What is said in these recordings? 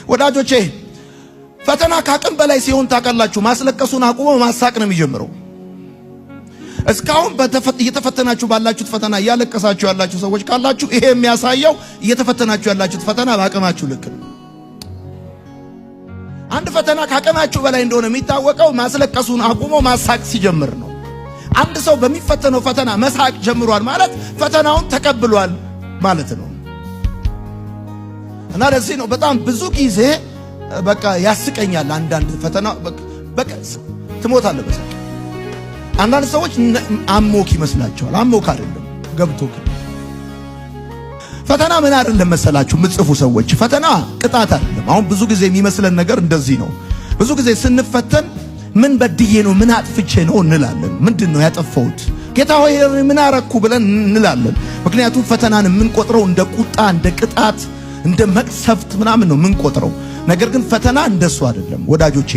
ወዳጆቼ፣ ፈተና ከአቅም በላይ ሲሆን ታውቃላችሁ፣ ማስለቀሱን አቁሞ ማሳቅ ነው የሚጀምረው። እስካሁን እየተፈተናችሁ ባላችሁት ፈተና እያለቀሳችሁ ያላችሁ ሰዎች ካላችሁ፣ ይሄ የሚያሳየው እየተፈተናችሁ ያላችሁት ፈተና በአቅማችሁ ልክ ነው። አንድ ፈተና ከአቅማችሁ በላይ እንደሆነ የሚታወቀው ማስለቀሱን አቁሞ ማሳቅ ሲጀምር ነው። አንድ ሰው በሚፈተነው ፈተና መሳቅ ጀምሯል ማለት ፈተናውን ተቀብሏል ማለት ነው። እና ለዚህ ነው በጣም ብዙ ጊዜ በቃ ያስቀኛል። አንዳንድ ፈተና በቃ ትሞታለህ በሳቅ። አንዳንድ ሰዎች አሞክ ይመስላቸዋል። አሞክ አይደለም፣ ገብቶክ። ፈተና ምን አይደለም መሰላችሁ የምትጽፉ ሰዎች፣ ፈተና ቅጣት አይደለም። አሁን ብዙ ጊዜ የሚመስለን ነገር እንደዚህ ነው። ብዙ ጊዜ ስንፈተን ምን በድዬ ነው፣ ምን አጥፍቼ ነው እንላለን። ምንድን ነው ያጠፋሁት፣ ጌታ ሆይ ምን አረኩ ብለን እንላለን። ምክንያቱም ፈተናን የምንቆጥረው እንደ ቁጣ፣ እንደ ቅጣት፣ እንደ መቅሰፍት ምናምን ነው የምንቆጥረው። ነገር ግን ፈተና እንደሱ አይደለም ወዳጆቼ።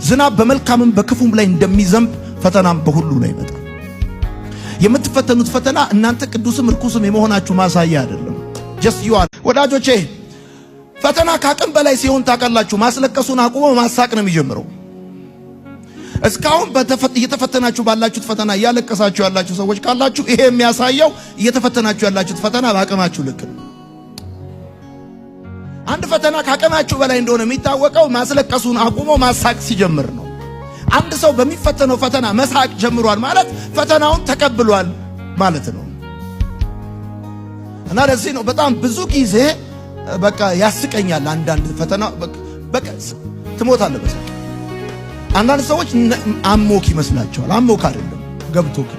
ዝናብ በመልካምም በክፉም ላይ እንደሚዘንብ ፈተናም በሁሉ ላይ ይመጣል። የምትፈተኑት ፈተና እናንተ ቅዱስም ርኩስም የመሆናችሁ ማሳያ አይደለም። Just you are። ወዳጆቼ፣ ፈተና ከአቅም በላይ ሲሆን ታውቃላችሁ፣ ማስለቀሱን አቁሞ ማሳቅ ነው የሚጀምረው። እስካሁን እየተፈተናችሁ ባላችሁት ፈተና እያለቀሳችሁ ያላችሁ ሰዎች ካላችሁ፣ ይሄ የሚያሳየው እየተፈተናችሁ ያላችሁት ፈተና በአቅማችሁ ልክ ነው። አንድ ፈተና ከአቅማችሁ በላይ እንደሆነ የሚታወቀው ማስለቀሱን አቁሞ ማሳቅ ሲጀምር ነው። አንድ ሰው በሚፈተነው ፈተና መሳቅ ጀምሯል ማለት ፈተናውን ተቀብሏል ማለት ነው። እና ለዚህ ነው በጣም ብዙ ጊዜ በቃ ያስቀኛል። አንዳንድ ፈተና በቃ ትሞታለህ በሳቅ። አንዳንድ ሰዎች አሞክ ይመስላቸዋል። አሞክ አይደለም፣ ገብቶክ።